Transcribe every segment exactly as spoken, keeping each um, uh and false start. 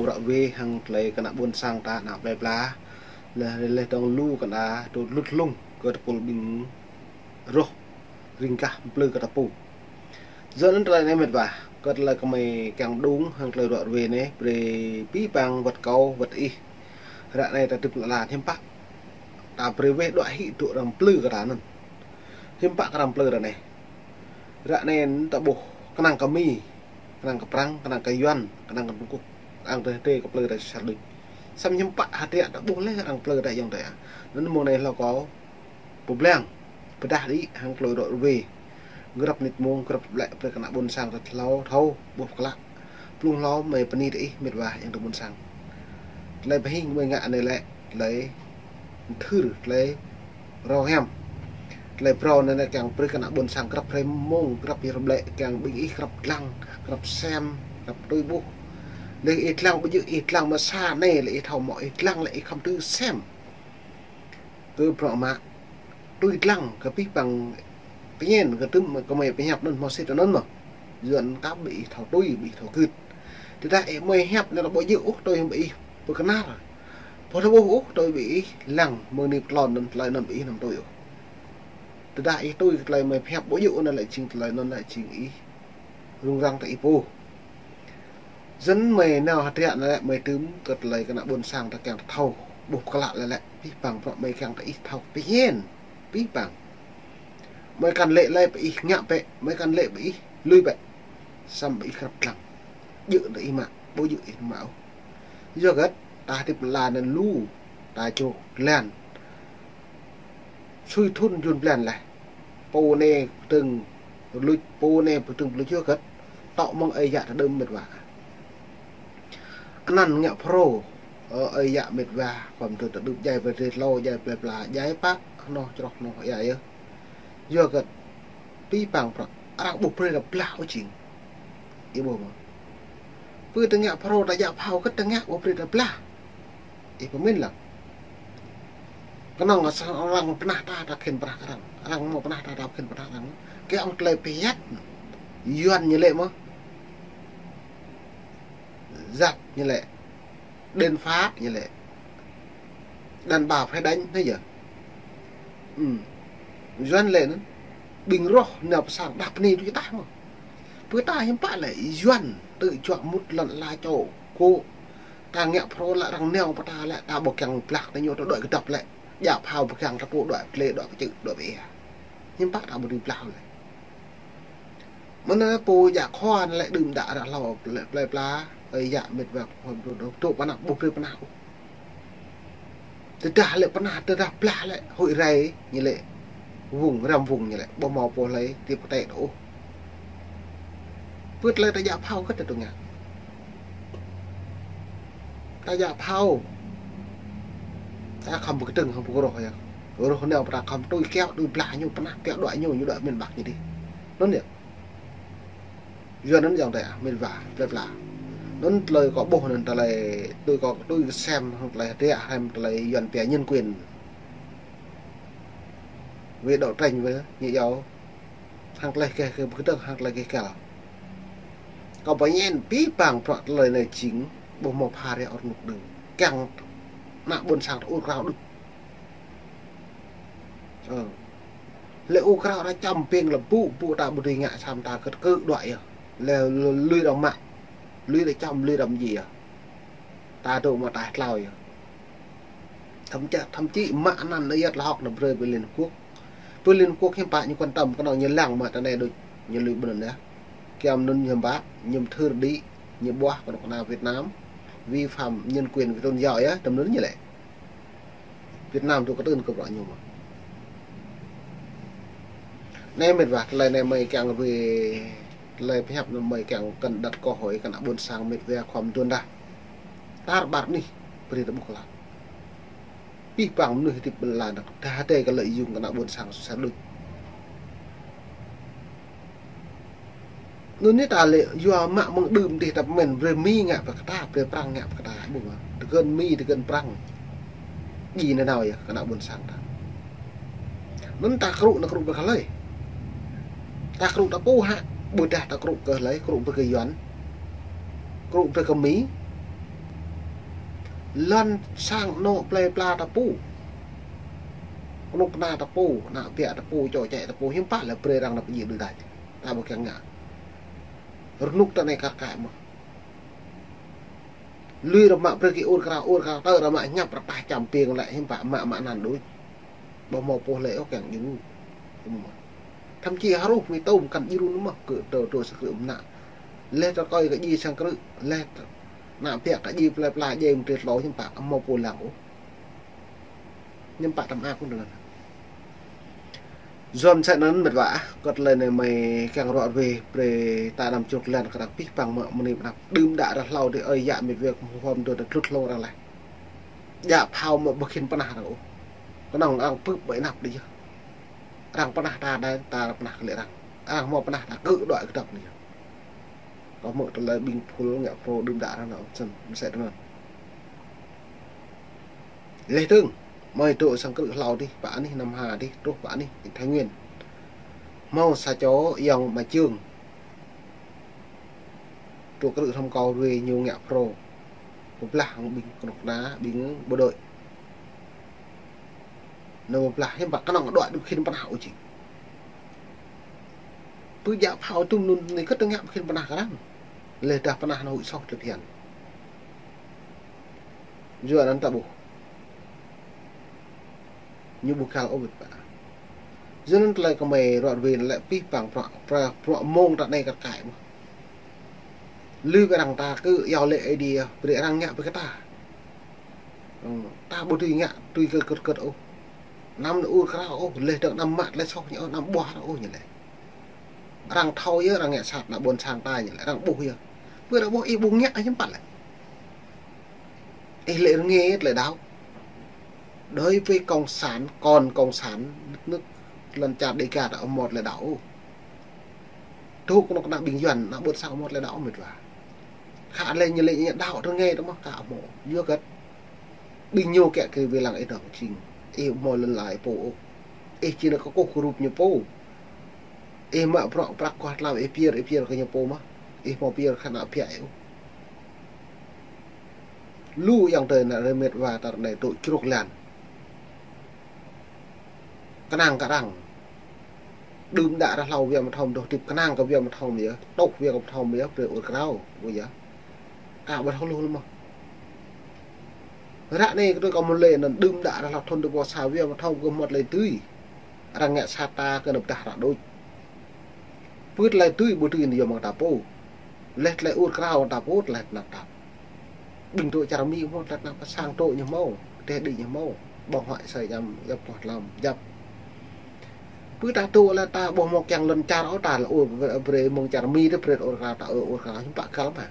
Ră ruai hăng tơlơi kơ ană ƀôn sang ta ană plơi pla. Leh, leh dong lu kơ ană tơlŭt lŭng kơ tơpul ƀing roh ring gah plư kơ ta pô. Yua anŭn tơlơi anai mĕt wa, kơ tơlơi kơ mơi kiăng đung hăng tơlơi ră ruai anai, brơi abih bang wơ̆t kâo, wơ̆t ih. Ră anai ta hơdip lăn ala hiư̆m pă. Ta brơi weh đuaĭ hĭ tŭ arăng plư kơ ta anŭn. Hiư̆m pă kơ arăng plư ră anai. Ră anai ta ƀuh kơnang kơ Mi, kơnang kơ Prăng, kơnang kơ Yuan, kơnang kơ Trung Quốc, arăng tơdơi kơ plư ta sat đôč. Samơ̆ hiư̆m pă hơdră ta ƀuh leh arăng plư ta ayŏng adơi. Anŭn mơ̆ng anai hlâo kâo pơblang, pơdah đĭ hăng tơlơi ră ruai. Grăp mơnit mông, grăp lĕ brơi kơ ană ƀôn sang ta thâo, thâo, ƀuh pơklă. Blung hlâo mơi bơni tơ ih mĕt wa ayŏng adơi ƀôn sang. Tơlơi pơhing mơi ngă anai lĕ, tơlơi thâo, tơlơi rơhiam. Tơlơi phrâo anai lĕ kiăng brơi kơ ană ƀôn sang grăp hrơi mông, grăp ih rơblĕ kiăng ƀing ih grăp lăng, grăp sem, grăp tui ƀuh. Leh ih lăng ƀu djơ̆ ih lăng mơsa anai lĕ ih thâo mơ̆ ih lăng lĕ ih khŏm tui sem. Tui prŏng mă, tui lăng kơ abih bang pơñen kơ tơm kơ mơi pơhiăp anŭn mơ̆ sĭt anŭn mơ̆. Yuan kăp ƀing ih thâo tui, ƀing ih thâo gưt. Tơdah ih mơi hiăp anŭn ƀu djơ̆ ôh tui ƀing ih pơkơnar. Pô thâo ƀuh ôh tui ƀing ih lăng mơ̆ng anai pơtlon anŭn tơlơi anŭn ƀing ih anăm tui ôh. Tơdah ih tui kơ tơlơi mơi pơhiăp ƀu djơ̆ anŭn lĕ jing tơlơi anŭn lĕ jing ih rŭng răng tơ ih pô. Yua anŭn mơi nao hơdră anai lĕ mơi tơm kơ tơlơi kơ ană ƀôn sang ta kiăng ta thâo, ƀuh pơklă lĕ lĕ, abih bang prŏng mơi kiăng ta ih thâo, pơhiăp, abih bang. Mơi kăn lĕ lĕ ƀing ih ngă bĕ, mơi kăn lĕ ƀing ih lui bĕ. Samơ̆ ƀing ih krăp lăng. Djơ̆ tơ ih mă, ƀu djơ̆ ih mă ôh. Yua hơget, ta hơdip lăn ala anŭn lu, ta čô lăn. Sui thŭn jun blan leh. Pô anai pơtưng pơluč, pô anai pơtưng pơluč yua hơget. Tŏ mơ̆ng ơi yă ta đưm mĕt wa. Anăn ngă phrâo, ơ, ơi yă mĕt wa, khŏm tơ ta đưm djai pơdrĕt hlâo, djai plơi pla, djai pă, hơnoh čroh hơnoh ia yơh. Yua hơget, abih bang prŏng, arăng ƀu brơi ta blah ôh jing. Ih ƀuh mơ̆. Pơ ta ngă phrâo ta djă phao hơget ta ngă ƀu brơi ta blah. Ih pơmĭn lăng. Kơnơ̆ng sa arăng pơnah ta ta khĭn pơnah arăng. Arăng mơ̆ pơnah ta ta khĭn pơnah arăng. Kơ ong tơlơi pơhiăp. Yuan ñu lĕ mơ̆. Giặc ñu lĕ. Đen Pháp ñu lĕ. Đàn bà phải đánh, thấy chưa? Ừ. Yuan lĕ anŭn. Ƀing roh nao pơ sang đah bơni tui ta mơ̆. Pơ ta hiư̆m pă lĕ Yuan tŭ juă mŭt lăn ala čô kơ ta ngă phrâo lĕ arăng nao pơ ta lĕ ta ƀu kiăng blah ta ñu ta đuaĭ kơdŏp lĕ. Djă phao ƀu kiăng ta pô đuaĭ pơtlê đuaĭ kơčư̆ đuaĭ pơia. Hiư̆m pă ta ƀu dưi blah lĕ. Mơ̆n anai pô djă khua anai lĕ đưm đă ră hlâo plơi, plơi pla, ơi yă mĕt wa khua dŏ, dŏ, dŏ pơnah, ƀu brơi pơnah ôh. Tơdah lĕ pơnah, tơdah blah lĕ, hơi rai, ñu lĕ, wung, răm wung ñu lĕ, ƀu hmâo pô hlơi, tiăp kơtĕ ôh. Pơ tơlơi ta djă phao hơget ta tŭ ngă. Ta djă phao. Ta khŏm pơkơdơ̆ng hăng pơkơroh yơh. Roh nao pơ ta khŏm tui kiaŏ, tui blah ñu pơnah, kiaŏ đuaĭ ñu, ñu đuaĭ miền Bắc ñu dih. Anŭn yơh. Yua anŭn ayŏng adơi ah, mĕt wa, plơi pla. Anŭn tơlơi kâo ƀuh anŭn tơlơi tui kâo, tui kơ sem, hăng tơlơi hơdră, hăng tơlơi Yuan pia nhân quyền. Wĕ đấu tranh wĕ, ñu yua. Hăng tơlơi kơ, kơ pơkơdơ̆ng, hăng tơlơi kơ kal. Kâo pơñen abih bang prŏng tơlơi anai jing, ƀu hmâo pha ră ôr nuk đưm. Kiăng ană ƀôn sang ta ur krao đôč. Ơ. Lĕ ur krao ta čăm ping lĕ ƀu, ƀu ta ƀu dưi ngă samơ̆ ta kơt kơ đuaĭ yơh. Lĕ lu-, lui arăng mă. Lui arăng čăm, lui arăng djai yơh. Ta dŏ mă ta tlao yơh. Thậm chí, thậm chí mă anăn anai yơh lă hŏk anai brơi pơ Liên Hợp Quốc. Pơ Liên Hợp Quốc hiư̆m pă ñu quan tâm kơnơ̆ng ñu lăng mă ta anai đôč ñu lui ƀơi anŭn yơh. Kiăng anŭn hiư̆m pă, ñu mơthưr đĭ, ñu ƀuah kơnơ̆ng kơna Việt Nam, vi phạm nhân quyền về tôn giáo yơh, tơm anŭn ñu lĕ. Việt Nam tŭ kơtưn kơ bruă ñu mơ̆. Anai mĕt wa, tơlơi anai mơi kiăng brơi, tơlơi pơhiăp anŭn mơi kiăng kăn đặt câu hỏi kơ ană ƀôn sang mĕt wa khŏm dŏ đah. Tar ƀar anih, brơi ta ƀuh kơlă. Abih bang mơnuih hơdip ƀơi lăn ala anai, ta hơdai kơ lợi dụng kơ ană ƀôn sang sat đôč. Anŭn anai ta lĕ yua mă mơ̆ng đưm dih ta pơmĭn brơi Mi ngă pơ kơ ta, brơi Prăng ngă pơ kơ ta, ƀuh mơ̆. Tơgơ̆n Mi, tơgơ̆n Prăng. Djai nanao yơh, kơ ană ƀôn sang ta. Anŭn ta krŭ, anai krŭ brơi kơ hlơi. Ta krŭ ta pô hă, ƀôdah ta krŭ kơ hlơi, krŭ brơi kơ Yuan. Krŭ brơi kơ Mi. Lŏn sang anŏ plơi pla ta pô. Kơnuk kơna ta pô, ană ƀiă ta pô, čô čĕ ta pô, hiư̆m pă lĕ brơi arăng nao pơjing đuaĭ đač. Ta ƀu kiăng ngă. Rơnŭk ta anai kar kaĭ mơ̆n. Lui rơmă brơi kơ ur krao, ur krao tơ rơmă ñăp rơpah čăm ping lĕ hiư̆m pă mă mă anăn đôč. Ƀu hmâo pô lĕ ôh kiăng djru. Thậm chí hruh mi tôm kăn djru mơ̆n kơ tơ tơ sang krư̆ mơnă. Leh tơ kơi kơ djai sang krư̆, leh tơ ană ƀiă kơ djai plơi pla djai mơ̆ng tơlơi tlô hiư̆m pă hmâo pô lăng ôh. Hiư̆m pă tăm ak kơ anŭn. Yua mơsĕ anŭn mĕt wa ah, kơ tơlơi anai mơi kiăng ruă ruê brơi ta anăm čruk lan kơ arăng pih pang mă mơni pơnăp. Đưm đă ră hlâo dih ơi yă mĕt wa kơ hom dô ta tlut hlong arăng leh. Djă phao mă ƀu khĭn pơnah arăng ôh. Kơnơ̆ng arăng pưp ƀơi anăp dih yơh. Arăng pơnah ta đai, ta pơnah kơ lĕ arăng. Arăng hmâo pơnah ta kơ đuaĭ kơdŏp dih yơh. Kâo hmư̆ tơlơi ƀing phul ngă pro đưm đă arăng nao sân, mơsĕ tơnăn. Leh dơ̆ng, mơi dŏ sang krư̆ hlâo dih, pă anih Nam Hà dih, truh pă anih Thái Nguyên. Hmâo sa čô ayŏng Ama Chương. Truh krư̆ hrŏm kâo ruê ñu ngă pro. Pơblah hăng ƀing kơnuk kơna, ƀing bộ đội. Nao pơblah hiư̆m pă kơnơ̆ng đuaĭ ƀu khĭn pơnah ôh čih. Pơ djă phao tŭm anŭn anai kơ tơngă ƀu khĭn pơnah kơ arăng. Leh dah pơnah nao huĭ soh tơlơi phiăn. Yua anŭn ta ƀuh. Ñu ƀu kal ôh mĕt wa. Yua anŭn tơlơi kơ mơi ruă ruê lĕ pih pang prăk, prăk, prăk mông ta anai kar kaĭ mơ̆n. Lui brơi arăng ta kơ iâu lĕ Ơi Adai, brơi arăng ngă brơi kơ ta. Hmm, ta ƀu dưi ngă, dưi kơ kơt kơt ôh. Anăm nao ur krao ôh, leh dơ̆ng anăm mă tơlơi soh ñu ôh, anăm ƀuah ôh ñu lĕ. Arăng thâo yơh, arăng ngă sat ană ƀôn sang ta ñu lĕ, arăng ƀuh yơh. Pơ arăng ƀuh ih ƀu ngă hiư̆m pă lĕ. Ih lĕ rơngiă tơlơi đaŏ. Đối với cộng sản, còn cộng sản, đất nước lŏn čar Đêga ta hmâo tơlơi đaŏ ôh. Tŭ kơnuk kơna ƀing Yuan, ană ƀôn sang hmâo tơlơi đaŏ mĕt wa. Khă lĕ ñu lĕ ñu đaŏ rơngiă tơ mơ̆ ka hmâo. Yua kơ ƀing ñu kiăng kơ wai lăng ih dŏ jing. Ih hmâo lŏn lai pô ôh. Ih či nao kơkuh kơrup ñu pô. Ih mă prăk prăk kuah tlam ih pơyơr, ih pơyơr kơ ñu pô mơ̆n. Ih hmâo pơyơr kơ ană ƀiă ih ôh. Lu ayŏng adơi ană rơmet wa ta anai dŏ čruk lan. Kơnang kơ arăng. Đưm đă ră hlâo wia mơthom dŏ hơdip kơnang kơ wia mơthom yơh. Tŏk wia kơ mơthom yơh, brơi ur krao, ƀu yơh. Ka ƀu thâo lu lơ̆m mơ̆n. Ră anai kơ tui kâo mơ̆ lĕ anŭn đưm đă ră hlâo thun dua ƀâo sa wia mơthom kơ hmâo tơlơi dưi. Arăng ngă sat ta kơ nao pơdah ră đôč. Pơ tơlơi dưi ƀu dưi anŭn yua mơ̆ng ta pô. Leh tơlơi ur krao ta pô tơlơi tơnap tap. Ƀing dŏ čar Mi hmâo tơlơi tơnap, sang dŏ ñu hmâo, teh đĭ ñu hmâo. Ƀơ̆ng huă asơi djăm, djăp kuah tlam, djăp. Pơ ta dŏ lĕ ta ƀu hmâo kiăng lŏn čar ôh ta lĕ ur brơi mơ̆ng čar Mi tơ brơi ur krao ta ur krao hiư̆m pă kal mơ̆n.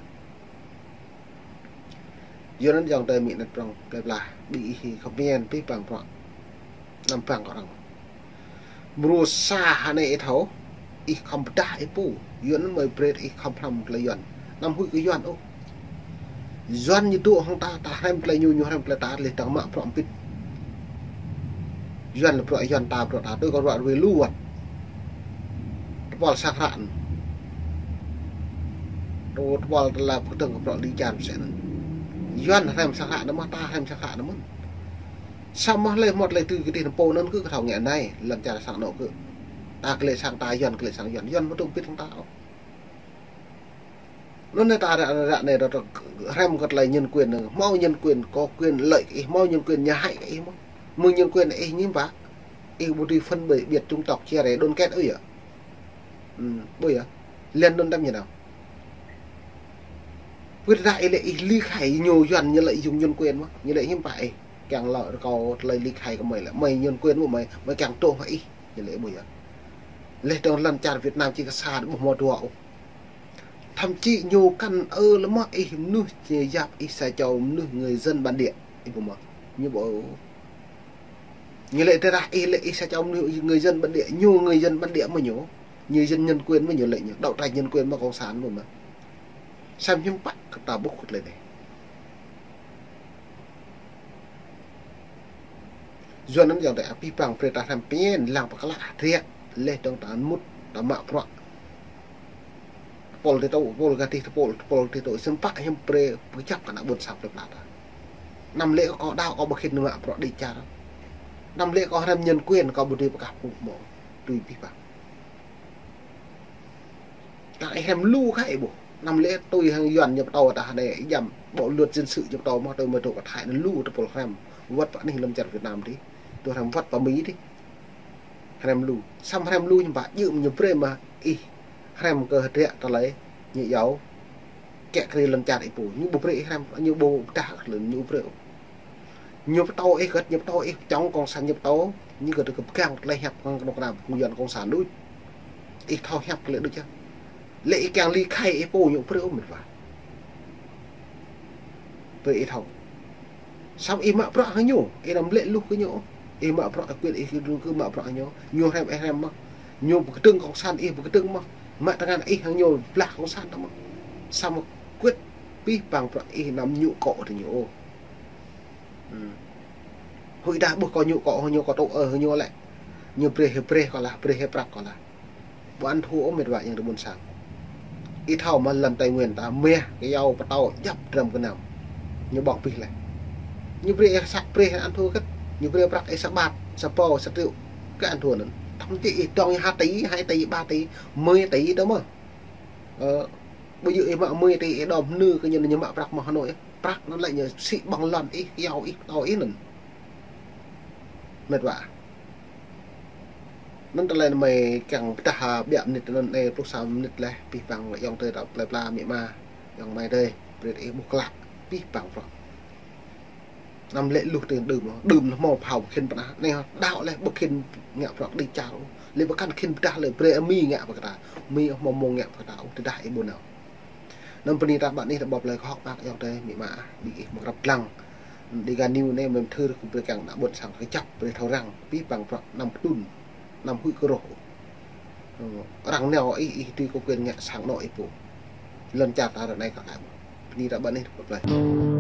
Yua anŭn ayŏng adơi Mi anăt prŏng plơi pla, ƀing ih comment pih pang prăk. Anăm pang kơ arăng. Mrô sa hơnai ih thâo, ih khŏm pơdah ih pô, Yuan mơi brơi ih khŏm hrăm tơlơi Yuan. Anăm huĭ kơ Yuan ôh. Yuan ñu dŏ hăng ta, ta hrăm tơlơi ñu, ñu hrăm tơlơi ta, leh dơ̆ng mă prăk pit. Yuan lĕ prăk Yuan ta, prăk ta, tui kâo ruă ruê lu wơ̆t. Tơpul sang hră anŭn. Tơ tơpul tơlơi pơkơdơ̆ng kơ prăk ling jan mơsĕ anŭn. Yuan hrăm sang hră anŭn mơ̆n, ta hrăm sang hră anŭn mơ̆n. Samơ̆ lĕ hmâo tơlơi dưi kơ dih nao pô anŭn kơ thâo ngă anai, lŏn čar sang anŏ kơ. Ta kơ lĕ sang ta Yuan, kơ lĕ sang Yuan, Yuan ƀu dŏ pit hăng ta ôh. Anŭn anai ta ră, ră anai ta hrăm kơ tơlơi nhân quyền anai, hmâo nhân quyền, có quyền lợi kơ ih, hmâo nhân quyền ñu hăi kơ ih mơ̆n. Mơ̆ng nhân quyền ih ñu ƀă, ih ƀu dưi phân biệt chủng tộc chia rẽ đoàn kết ôh yơh. Ƀu yơh, lĕ anŭn tăm ñu nao. Pơ ră ih lĕ ih ly khai ñu Yuan ñu lợi dụng nhân quyền mơ̆n, ñu lĕ hiư̆m pă ih. Kiăng lŏ rơkâo tơlơi ly khai kơ mơi lĕ. Mơi nhân quyền mơ̆ mơi, mơi kiăng truh hăng ih. Ñu lĕ ƀu yơh. Leh dơ̆ng lŏn čar Việt Nam či kơ sa ƀu hmâo dua ôh. Thậm chí ñu kăn ơ lơ̆m mơ̆ ih mơnuih či yap ih sa čô mơnuih người dân bản địa. Ih ƀu mơ̆. Ñu ƀu. Ñu lĕ tơdah ih lĕ ih sa čô mơnuih người dân bản địa. Ñu người dân bản địa mơ̆ ñu. Ñu dân nhân quyền mơ̆ ñu lĕ ñu. Đấu tranh nhân quyền mơ̆ cộng sản mơ̆ mơ̆. Samơ̆ hiư̆m pă kơ ta ƀuh kơ tơlơi anai. Yua anŭn ayŏng adơi pih pang brơi ta hrăm pơmĭn lăng pơklă hơdră leh dơ̆ng ta mŭt ta mă prăk. Tơpul dih tŏ, tơpul gah dih tơpul, tơpul dih tŏ, hiư̆m pă hiư̆m brơi pơčăp kơ ană ƀôn sang plơi pla ta. Anăm lĕ kâo đaŏ kâo ƀu khĭn mă bruă đĭ čar. Anăm lĕ kâo hrăm nhân quyền kâo ƀu dưi pơkah pŭ mơ̆. Tui pih păng. Tang ih hrăm lu kah ih ƀuh. Anăm lĕ tui hăng Yuan ñu pơtô tah anai jăm bộ luật dân sự ñu pơtô mơ̆ tui mơ̆ dŏ pơ Thái anŭn lu tơpul hrăm. Wơ̆t pơ anih lŏn čar Việt Nam dih. Tui hrăm wơ̆t pơ Mi dih. Hrăm lu. Samơ̆ hrăm lu ñu ƀă jơ̆ ñu brơi mă ih hrăm kơ hơdră tơlơi ñu iâu kiă kriê lŏn čar ih pô. Ñu ƀu brơi ih hrăm, ñu ƀu pơdah kơ lŏn, ñu brơi. Ñu pơtô ih kơt, ñu pơtô ih čŏng cộng sản ñu pơtô, ñu kơt kơ pơgang tơlơi hiăp hăng kơnuk kơna phung Yuan cộng sản đôč. Ih thâo hiăp tơlơi đôč yơh. Lĕ ih kiăng ly khai ih pô ñu brơi ôh mĕt wa. Brơi ih thâo. Samơ̆ ih mă bruă hăng ñu, ih anăm lĕ luh kơ ñu. Ih mă bruă ih quyền ih kơ mă bruă hăng ñu. Ñu hrăm ih hrăm mơ̆. Ñu pơkơdơ̆ng cộng sản ih pơkơdơ̆ng mơ̆. Mă tơngan ih hăng ñu blah cộng sản tơ mơ̆. Samơ̆ kwĭt pih păng bruă ih anăm ñu kŏ tơ ñu ôh. Hmm. Huĭ dah ƀuh kâo ñu kŏ hăng ñu kâo tŭ ơ hăng ñu lĕ. Ñu brơi hĕ brơi kâo lah, brơi hĕ prăk kâo lah. Ƀu ăn thua ôh mĕt wa ayŏng adơi ƀôn sang. Ih thâo mơ̆ lŏn Tây Nguyên ta meh kơ yâo pơtâo djăp dram gơnam. Ñu ƀơ̆ng pih leh. Ñu brơi ih sa brơi ăn thua kơt. Ñu brơi prăk ih sa ƀat, sa rơbâo, sa triệu. Kơ ăn thua anŭn. Thậm chí ih dŏng ha tỉ, hai tỉ, ba tỉ, mười tỉ tơ mơ̆. Ơ, ƀu djơ̆ ih mă mười tỉ ih đom nư kơ ñu, ñu mă prăk mơ̆ Hà Nội. Prăk anŭn lĕ ñu sĭ ƀơ̆ng lŏn ih, yâo ih, pơtâo ih anŭn. Mĕt wa. Anŭn tơlơi anai mơi kiăng pơdah ha ƀiă mơnit anŭn anai pluh sa mơnit leh pih păng ayŏng adơi ta plơi pla amĭ ama. Ayŏng amai adơi, brơi ih ƀuh klă pih păng bruă. Anăm lĕ luh tơ đưm, đưm anŭn hmâo phao ƀu khĭn pơnah. Anai đaŏ leh ƀu khĭn ngă bruă đĭ čar. Lĕ ƀu kăn khĭn pơdah lĕ brơi Mi ngă pơ kơ ta. Mi hmâo mông ngă pơ kơ ta. Tơdah ih ƀu nao. Anŭn bơni ta ƀă anih ta ƀuh tơlơi kơhŏk mơak ayŏng adơi amĭ ama. Ƀing ih mơ̆ng krăp dlăng. Dega News anai mơi mơthưr kơ brơi kiăng ană ƀôn sang kơjăp brơi thâo răng. Pih păng bruă anăm kơtŭn. Anăm huĭ kơ roh. Ơ, arăng nao ih, ih tui kơ quyền ngă sang anŏ ih pô. Lŏn čar ta ră anai kơ kăm. Bơni ta ƀă anih ta ƀuh tơlơi.